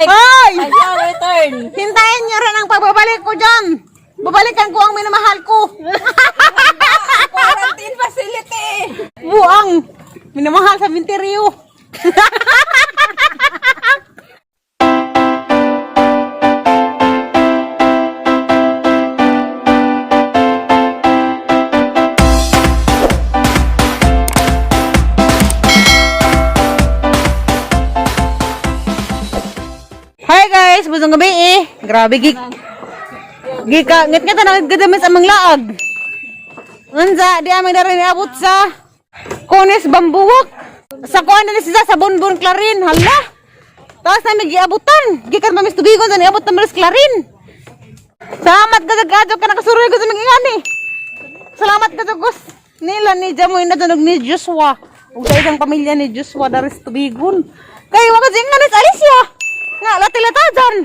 Hoy! Ayaw, return. Hintayin niyo rin ang pagbabalik ko dyan. Babalikan ko ang minamahal ko. Quarantine facility. Buang! Minamahal sa minteryo. Hi guys, busong gabi eh. Grabe gik. Gika, ngit nga tanang gadamis amang laag. Unsa, di aming dara niabot sa Kunis Bambuwak. Sa kuan na siya sa Bonbon Clarin, hala. Taas na giabutan. Gikan mamis tubigon sa niabot na mamis Clarin. Salamat ka sa ka nakasuroy ko sa mga ingani. Salamat ka sa nila ni Jamoy na tunog ni Joshua. Ug sa isang pamilya ni Joshua daris tubigon. Kay wa ka sa sa Alicia. Nga lati-lata dyan.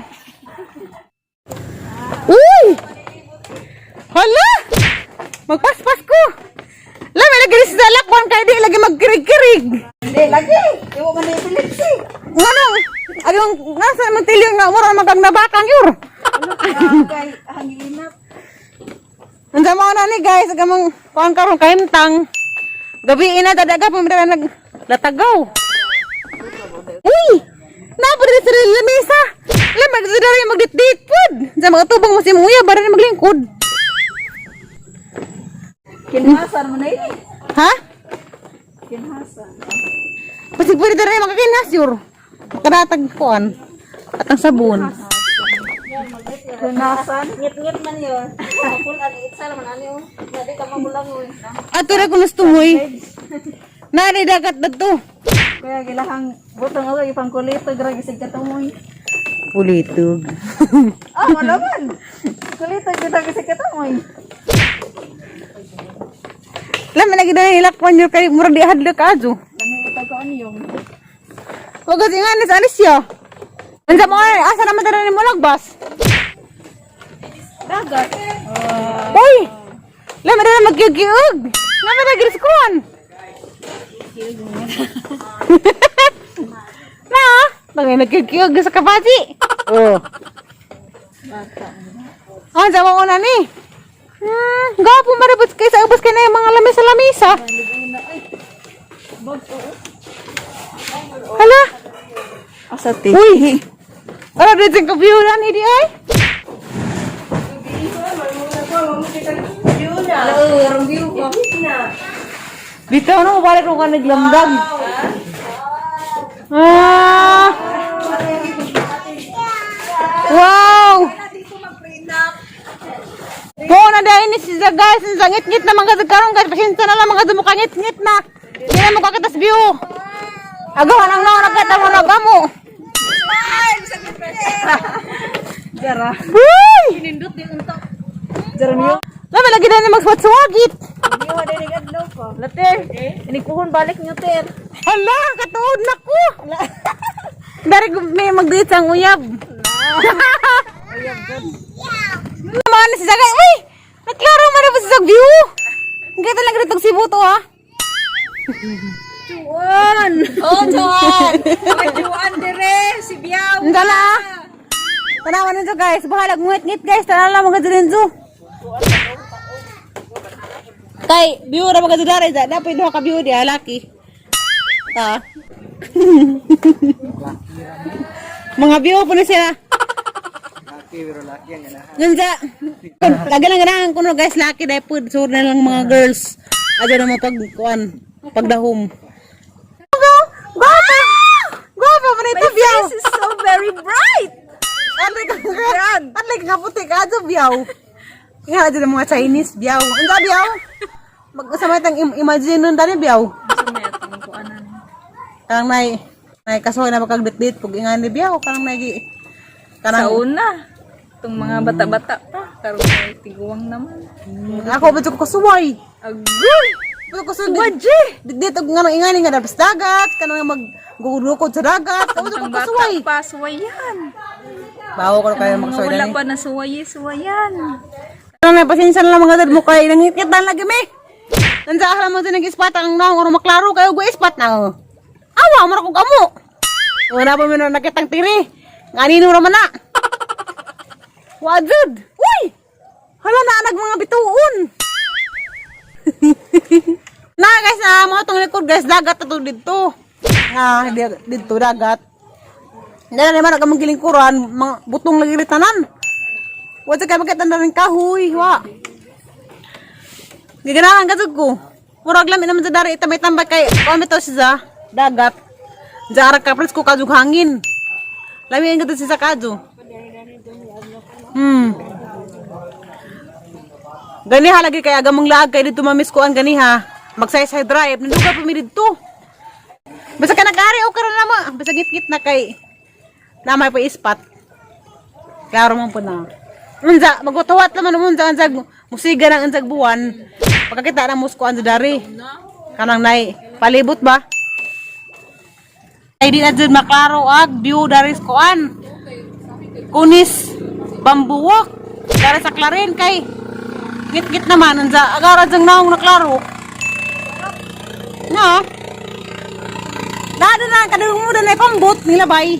Uy! Hala! Magpaspas ko! Lami lagi rin sa lakwan kay di lagi magkirig-kirig. Hindi, lagi. Iwa man na epilepsy. Ngano? Ayong nasa man tilyo nga mura man kang nabakang yur. Kay hanginap. Unsa mo na ni guys, gamang kuan karon kahimtang. Gabi ina dadaga pa man nag latagaw. Uy! Napa diri sa lamesa. Lama diri diri magdit-dit pud. Sa mga tubong mo si Muya bara ni maglingkod. Kinhasan mo na ini. Ha? Kinhasan. Pasig pwede diri makakinas yur. Makadatag kuan. At ang sabon. Kinhasan. Ngit-ngit man yun. Makul ang itsa naman ano yun. Hindi ka magulang yun. Ato ra ko nastumoy. Nari dagat dato. Kaya gilahang butong ako ipang kulito grag isig katumoy. Pulitog. Ah, wala man. Kulito gid isig katumoy. Lama lagi dahil hilakwan yun kay murag di hadlok ajo. Lami ito ko ano yung. Wag kasi nga nis alis siya. Unsa mo ay asa naman dara ni mo lagbas? Dagat. Uy! Lama dara magkikiug. Lama dara griskuan. Na, tangay nagkikiug sa kapati. Oh. Ah, sa mo una ni. Gapo marabot kay sa ubos kay na yung mga lamesa-lamesa. Hala. Asa ti? Uy! Ano dito yung kabyulan, hindi ay? Hello, view ko. Dito ano, balik ko ka naglamdag. Ah! Wow! Po na dahil ni siya guys, ang ngit-ngit na mga karon guys, pasensya na lang mga mukha ngit-ngit na. Hindi na mukha view. Agawan ang naon nakita mo na gamo. Jara. Uy! Nindot din unta. Jara niyo. Lama lagi na magswat-swagit. Niyo din ngadlaw ko. Later. Inikuhon balik niyo ter. Hala, katuod na ko. Dari ko may magduit sa uyab. Mga na si Zagay. Uy! Naklaro man na po sa view. Ang ganda lang rin Cebu to ha. Juan. Oh, Juan. Juan dire si Biaw. Ang gala ah. Tanawan ninyo guys. Bahalag ngit-ngit guys. Tanaw lang mga dito. Kay, view ra mga dito. Dapat duha ka view di ah, laki. Ta. Mga view po na sila. Ganza. Lagi lang ganahan kuno guys, laki dahil po sur na lang mga girls. Aja na mo pag kuan, pagdahom. Go! Go! Go pa man ito biyaw. This is so very bright. Anlay ka anlay ka puti ka aja biyaw. Nga aja na mga Chinese biyaw. Unsa biyaw? Mag-usama tang imagine nun tani biyaw. Kanang nay nay kasoy na makagdit-dit pag ingani biyaw kanang nay gi Sa kanang una, itong mga bata-bata pa, karon ay tiguang naman. Ako ba ko kasuway? Agoy! Bato ko suway. Dito og nganong ingani nga dapat sa dagat, kanang mag gugurukod sa dagat, ako ko Ang bata kasuway. pa, suwayan. Bawo ko kayo Mga makasuway wala dani. pa na suwaye, suwayan. Ano na pasensya na lang mga dad mo kay nangitngit na lagi me. Nansa ahla mo nag ispat ang naong oro maklaro kayo go ispat na. Oh. Awa, mura kong amo. Wala pa mi na nakitang tiri. Nganino raman na. Wajud! Uy! Hala na anag mga bituon. Na guys, na mga tong likod guys, dagat na to dito. Ah, dito dagat. Hindi na naman ang gilingkuran, mga butong lagi rin tanan. Wala sa kayo makita na rin kahoy, wa. Giganahan ka ko. Murag lang naman sa dari itambay-tambay kay kami to siya dagat. Jara ka presko kadug hangin. Lami ang gato siya kadyo. Ganiha lagi kay aga mong laag kay dito mamis ko ang ganiha. Magsaysay drive nanduga pa mi didto. Basta ka nag-ari o karon na mo. Basta git-git na kay na may pa ispat. Klaro man po na. Unsa magutuwat naman unsa unsag musiga ng unsag buwan. Pagkakita na musko ang dari. Kanang nay palibot ba? Ay di na jud maklaro ag view dari sa kuan. Kunis Bambuwak. Dari sa Clarin kay git-git naman unsa agara jang naong na klaro. Na. Dado na kadung mo na pambot nila bay.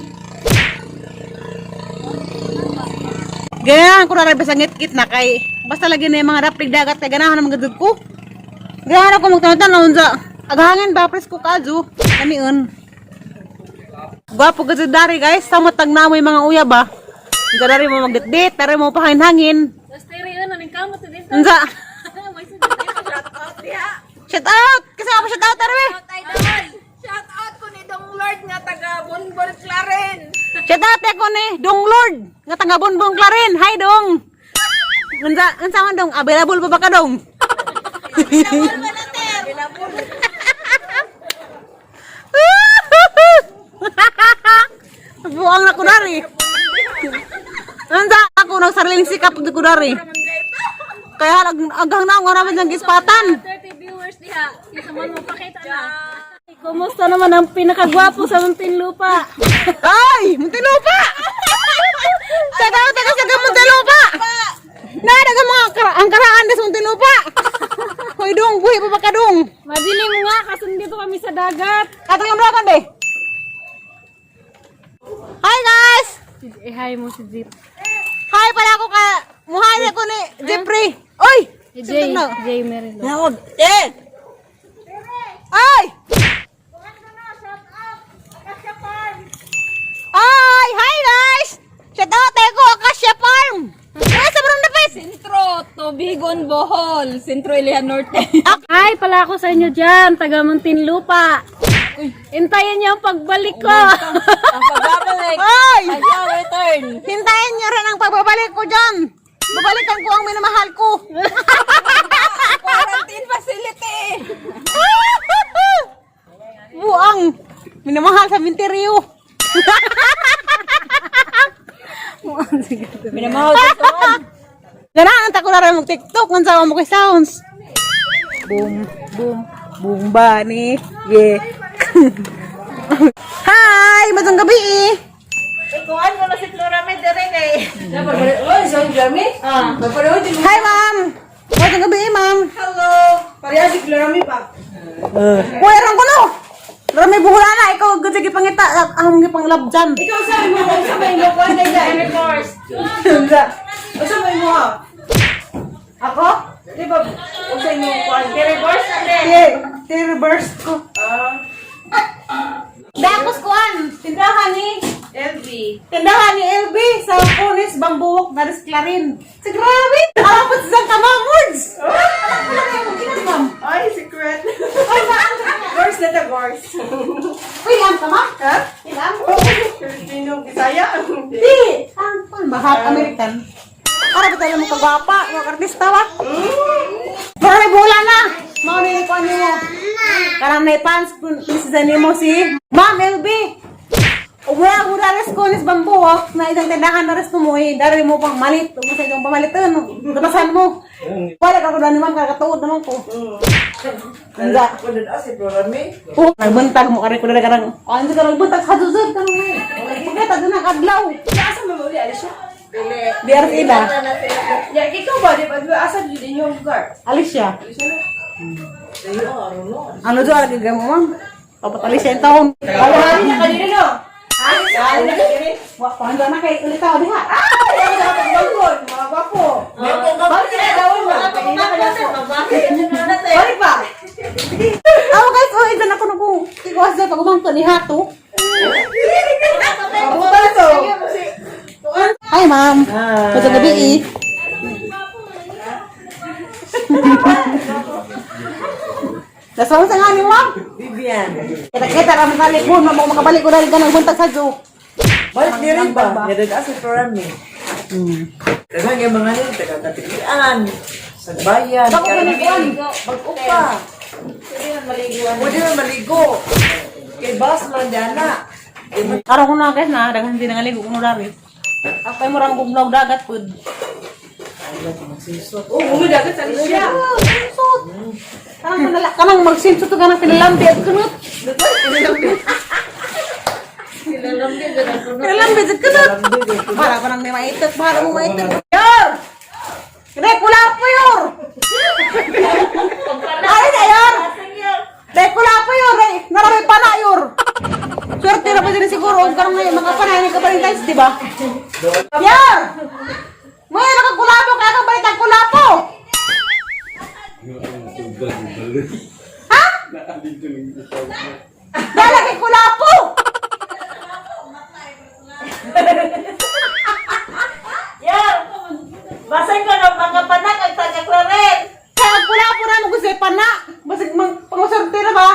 Ganahan ko na rin basta ngit-ngit na kay basta lagi na yung mga raplig dagat kay ganahan naman gadud ko. Ganahan ako magtanong-tanong unsa aghangin ba presko kadyo kamiun. Gwapo ka dyan dari guys, samot tag na mo yung mga uyab ba. Unsa dari mo magditdit, dari mo pahangin-hangin. Unsa? Shout out! Kasi ako shout out dari. Shout out ko ni Dong Lord nga taga Bonbon Claren. Shout out ako ni Dong Lord nga taga Bonbon Clarin. Hi Dong. Unsa unsa man Dong? Available pa ba ka Dong? Buang na ko dari. Unsa ako nang sariling sikap ko dari. Kaya aghang na ang naman ng gispatan. 30 viewers diha. Isa man mo pakita na. Kumusta naman ang pinakagwapo sa Muntinlupa? Ay! Muntinlupa! Shout out taga sa Muntinlupa! Nada sa mga ang karaan sa Muntinlupa! Hoy dong, buhi pa ba ka dong? Madilim nga kasi dito kami sa dagat. Katong yung blakon, be! Hi guys! Eh, hi mo si Zip. Hi pala ako ka... Muhay ako ni Jeffrey! Oy! Si Jay, Sundog na. Jay Merilo. Eh! Ay! Ay! Hi guys! Shout out tayo ko, Acacia Farm! Ay, sobrang napit! Sentro, Tubigon, Bohol. Sentro, Ilihan Norte. Hi pala ako sa inyo dyan, taga Muntinlupa. Intayin niyo ang pagbalik ko. Ang pagbabalik. Ay! Ang return. Hintayin niyo rin ang pagbabalik ko dyan! Babalikan ko ang minamahal ko! Quarantine facility. Buang! Minamahal sa minteryo! Minamahal sa Ganahan ta ko na rin mag-TikTok kung saan mo kay sounds. Boom, boom, boom bani. Yeah. Hi! Magandang gabi eh! Ikuan mo na si Flora May dire kay. Hi, ma'am! Magandang gabi eh, ma'am! Hello. Pareha si Florami pa. Uy, aron ko no! Rami buhula na, ikaw gud sige pangita ang gipanglab dyan. Ikaw sabi mo kung sa may mo kuan na dyan. Unsa may mo ha? Ako? Di ba? Unsa mo kuan? Reverse na din. Ti reverse ko. Dakos kuan, tindahan ni LV. Tindahan ni LB sa Kunis Bambuwok Daris Clarin. Sa grabe! Alapot sa kamamurds! Alam ko lang yung ginamam. Ay, secret. Ay, saan ka? Gorse na ta gorse. Uy, ang tama? Ha? Ilang? Filipino, Bisaya. Di! Ang pan ba? Half American. Para ba tayo mo kagwapa? Mga artista ba? Pero may bola na! Mao ni ko ano mo. Karang may fans kun sa nimo si Ma'am LB. Wala ko res ko nis bambuwak na isang tindahan na res tumuhi. Dari mo pang malit. Ug sa itong pamaliton. Tapasan mo. Wala ka ko ni ma'am kakatuod naman ko. Nga. Kuan na si Florami. Oh, nagbantag mo kare ko na karang. Ano ka nagbantag sa duzod karang eh. Pagkata doon ang adlaw. Asa man uli ali siya? Di aras ila. Ya, ikaw ba? Di ba? Di ba asa jud inyong lugar? Alicia. Alis na. Ano do lagi gamo ma'am? Papatali siya yung taon. Wala na kanina no. Ha? Wala na kanina. Wa pa na kay ulit tao diha. Ay, ang dapat bangon, mga gwapo. Balik na daw mo. Balik ba? Aw guys, oh, insan ako nung ikuha sa pagumangto ni Hato. Hi, ma'am. Magandang gabi eh. Nasaan sa nga ni ma'am? Vivian. Kita-kita ra makalik mo, ma'am, makabalik ko dahil ka ng buntag sa zoo. Balik ni rin ba? Ngadad sa program ni. Daghang yung mga nila, taga Katilian, sa bayan, Bako ka nagkuhan. Bag-o pa. Pwede man maligo. Kay bus man dana. Araw ko na guys na, daghan din nga ligo ko dari. Ako ay murang gugnaw dagat pud. Oh, umudagat sa siya. Sinsot. Kanang panala, kanang magsinsot ka ng pinalambi at kunot. Pinalambi at kunot. Para ko nang may maitot, para mo maitot. Yor! Kaya kula po yor! Ay, na yor! Dahil kula po yor! Ay, narami pa na yor! Swerte na pa din siguro kung karang ngayon, mga panahin ka pa rin guys, di ba? Yor! May nakakulapo, kaya ka balik ang kulapo! Ha? Dala kay kulapo! Basan ko ng mga panak ang taga-claret. Kaya ang kulapo na mo gusto pana. Basig mang pangusorte na ba?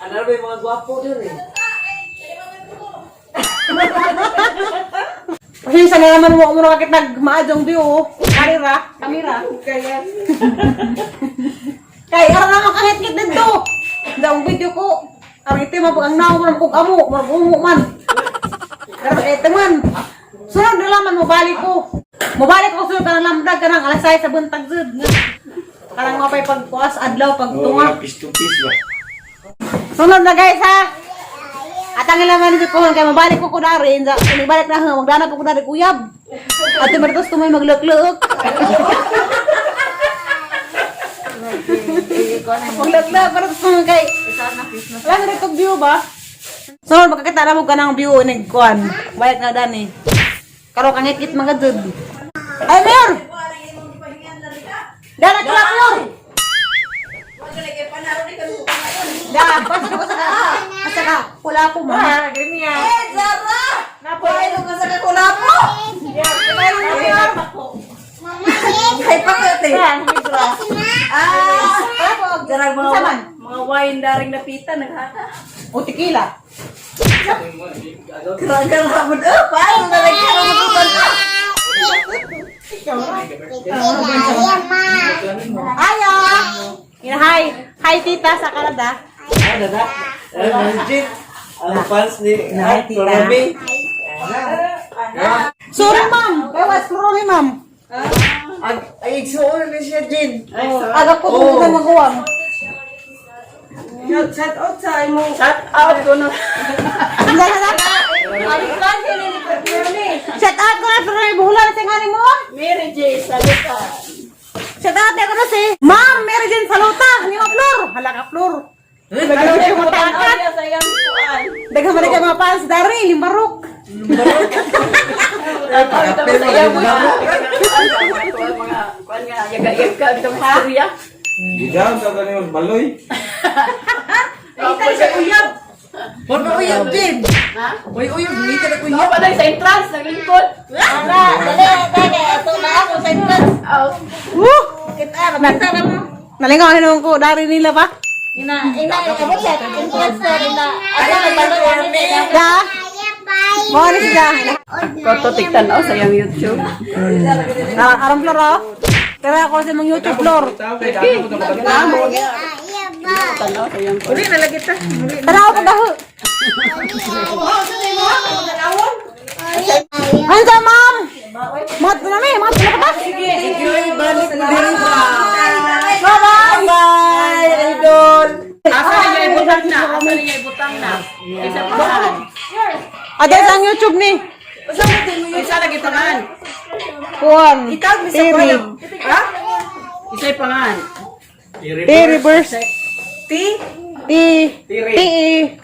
Ano ba yung mga gwapo dun eh? Pasensya na naman mo muna kakit nagmaadong view. Oh. Kamera, kamera. Kaya. Kay ara naman kahit dito. Daong video ko. Ang itim mo ang naong man kog amo, mag-ungo man. Pero ito man. Sunod na laman mo balik ko. Mobalik ko sunod ka ng lamdag ka ng alas 6 sa buntag zud. Karang mapay pagkuas adlaw pagtunga. Oh, piece to piece ba? Sunod na guys ha. At ang ilaman nito ko kay mabalik ko kunari, inza balik na ha, magdana po kunari kuyab. At maritos tumoy maglukluok. Maglukluok para tumoy kay. Wala na rin view ba? Sunod makakita na mo ka ng view ning kuan. Balik na dani. Karon kangit-kit mga jud. Ay mayor. Dana kula mayor. Da, basta ka basta ka. Basta ka, pula po ma. Eh, Zara! Napailo ka sa kakulapo! Kay pakate. Ah, Jarang mga Unsa man? Mga wine daring napita naghata. O tequila. Keragal rabon. Eh, paano na nagkaroon mo ba? Ayo. Ina, hi. Hi tita sa Canada. Ah, dada. Ah, Jin. Ang fans ni Hi, tita. Rami. Sorry ma'am. Kaya was sorry ma'am. Ay, igsuon ni siya, Jin. Aga po kung oh. magawa. Shout out sa imong Shout out ko na. Hindi na. Shout out ko na pero buhulan sa ngani mo. Mary J. Saluta. Shout out ko na si Ma'am Mary Jane Saluta ni Ma'am Flor. Hala ka Flor. Daghan man kayo matakat. Sa iyang kuan. Daghan man kayo mga fans dari limbarok. Pero Mga kuan nga yaga-yaga bitong istorya. Gidaw sa galing baloy. Tapos sa uyab. Wala uyab, Jin. Ha? Uy, uyab, hindi ka na Ako pa sa entrance naglingkod. Ala, dali, dali. Ato na ako sa entrance. Aw. Woo! Nalingaw hinuon ko dari nila ba? Ina, ina, abot sa entrance na ina. Ato na balo ani Da. Mo na siya. Koto tigtan-aw sa iyang YouTube. Ah, arang Flor oh. Tara ako sa mga YouTube Flor. Tanaw sa iyang Tara ako pagaho. Ano sa ma'am? Mat na mi, mat na ka ba? Sige, balik mo diri ba. Bye-bye. Bye, idol. Asa niya ibutang na? Asa niya ibutang na? Isa pa. Ada sa ang YouTube ni. Isa lagi tangan. Kuan. Itag mi sa Terry. kuwan. Ha? Isa'y pangan. Terry Burst. T? T T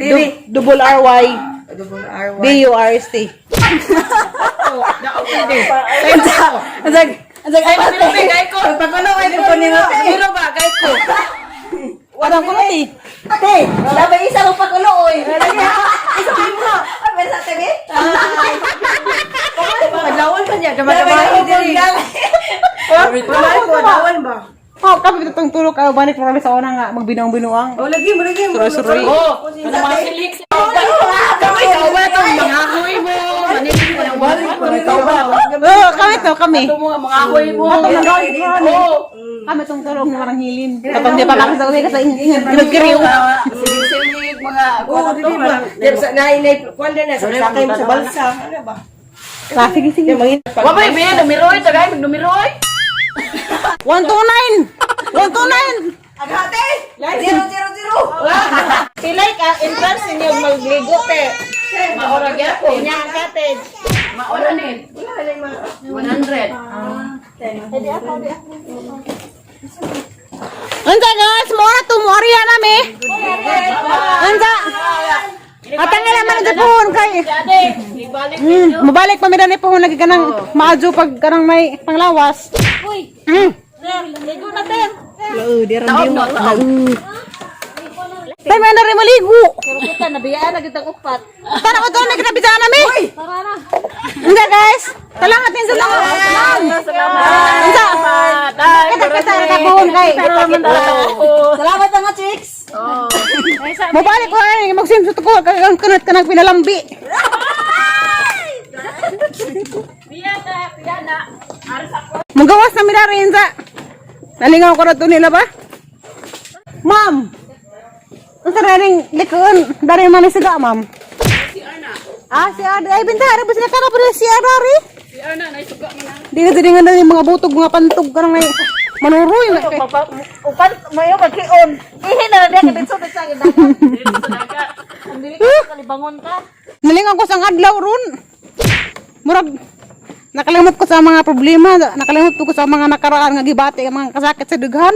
E double R Y Double R Y. B U R S T. Azag, azag ay ko. Pagkulo ay ko ni Pero ba kay ko. Walang kulo ti. Ate, labay isa mo pakulo oy. Isa mo. Abay sa tabi. Padlawan pa niya, damay-damay diri. Damay ko, dawan ba? Oh, kami itong tulog kayo balik kami sa una nga magbinaong-binuang. Oh, lagi mo, lagi mo. Suroy-suroy. Oh, ano mga silik? Kamay ka ba itong mga ahoy mo? Manilig mo ng Balik mo, ikaw ba? Oh, kami to, kami. Ito mga mga ahoy mo. Atong nagawin ko ano. Oh. Kami tong tulog ng marang hilin. Katong di pa kami sa uwi kasi ingat nagkiriw. Silig-silig mga Oh, dili ba? Di sa naay nay kuan na sa sakay mo sa balsa. Ano ba? Ah, sige, sige. Wa ba ibi numiroy tagay magnumiroy. 129! 129! Agate! 000. Pilay ka entrance ninyo magligo te. Maora gyapon. Inya ang cottage. Maora ni. 100. Unsa guys, mo na to mo ariya nami. Unsa? Atang ila man sa puhon kay. Ade, ibalik Mabalik pa mi ni puhon lagi kanang maadyo pag kanang may panglawas. Uy, Sir, ligo na ter. Taob no, taob. Tay may na rin maligo. Pero kita nabiyaan na kitang upat. Tara ko to may kinabidaan nami. Tara na. Unsa guys? Salamat din sa mga. Salamat. Unsa? Kita kita ra puhon kay. Salamat mga chicks. Mabalik ko ay magsimsot ko kay ang kunat kanang pinalambi. Biya na, biya na. Aris ako. Magawas na mi dari insa. Nalingaw ko na to nila ba? Ma'am. Unsa na ring likoon dari man ni siga, ma'am? Si Arna. Ah, si Arda. Ay, binta, ara ba sila kara pa si Arda ri? Si Arna nay suga man na. Di na dili nga na yung mga butog, mga pantog ka may manuroy. Na kay. Upan mayo magkion. Ihi na lang diya kay sa dagat. Dito sa dagat. Ang dili ka kalibangon ka. Nalingaw ko sa ang adlaw ron. Murag nakalimot ko sa mga problema, nakalimot ko sa mga nakaraan nga gibati ang mga kasakit sa dughan.